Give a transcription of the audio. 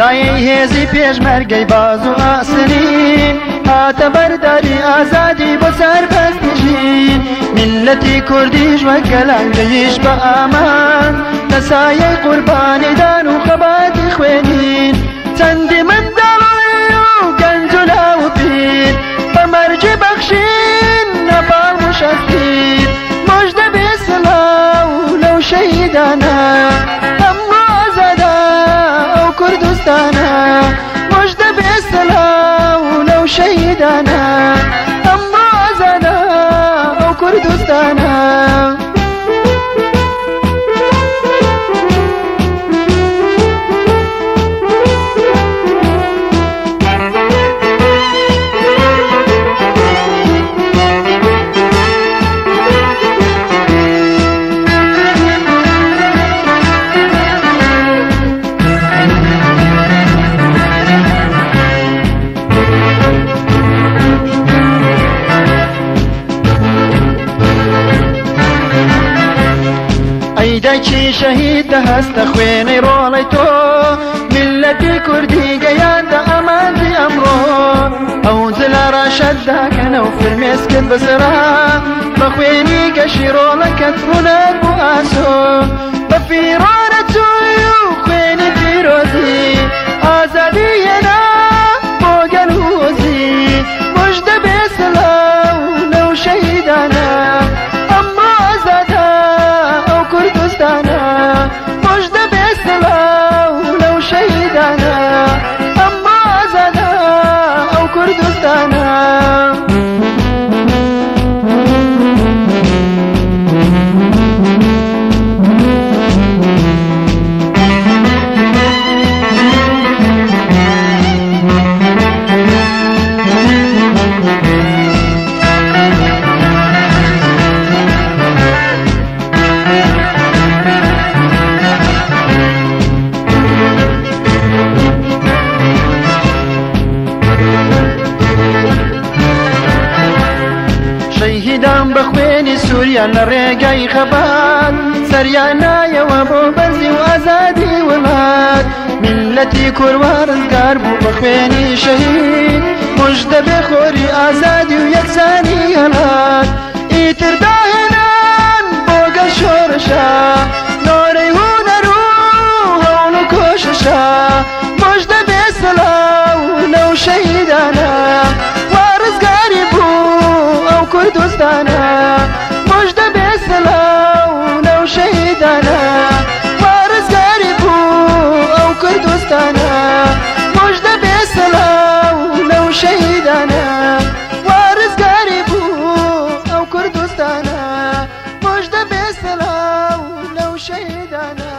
سایەی هێزی پێشمەرگەی باز و ئاسنین، هاتە بەرداری ئازادی بۆ سەربەستی ژین. میللەتی کوردیش وەک گەلان گەیشت بە ئامان، لە سایەی قوربانیدان و خەباتی خوێنین. چەندی منداڵ و گەنج و لاو و پیر بە مەرگی بەخشین نەپاڵ و شەستیر. مژدە بێ سڵاو لەو شەهیدانە، ئەمڕۆ ئازادە ئەو کوردستانە. مژدە بێ سڵاو لەو شەهیدانە، ئەمڕۆ ئازادە ئەو کوردستانە. ئەی دایکی شەهید دەهەستە خوێنەی ڕۆڵەی تۆ، میللەتی کوردی گەیاندە ئامانجی ئەمڕۆ. ئەو جلە ڕەشەت داکەنە و فرمێسکت بسڕا، بە خوێنی گەشی ڕۆڵەکەت ڕووناک بوو ئاسۆ. بە فیڕۆنە چووی و خوێنی پیرۆزی، ئازادی هێنا بۆ گەل و هۆزی. مژدە بێ سڵاو لەو شەهیدانە، ئەمڕۆ ئازادە ئەو کوردستانە. مژدە بێ سڵاو لەو شەهیدانە، ئەمڕۆ ئازادە ئەو کوردستانە. شەهیدان بە خوێنی سووریان لە ڕێگای خەبات، سەریان نایەوە بۆ بەرزی و ئازادی وڵات. میللەتی کوروا ڕزگار بوو بە خوێنی شەهید، مژدە بێ خۆری ئازادی و یەکسانی هەڵات. ئیتر داهێنان بۆ گەل شۆڕشە، نۆرەی هونەر و هەوڵ و کۆششە. مژدە بێ سڵاو لەو شەهیدانە، وا ڕزگاری بوو ئەو کوردستانە. مژدە بێ سڵاو لەو شەهیدانە، وا ڕزگاری بوو ئەو کوردستانە. مژدە بێ سڵاو لەو شەهیدانە، وا ڕزگاری بوو ئەو کوردستانە. مژدە بێ سڵاو لەو شەهیدانە.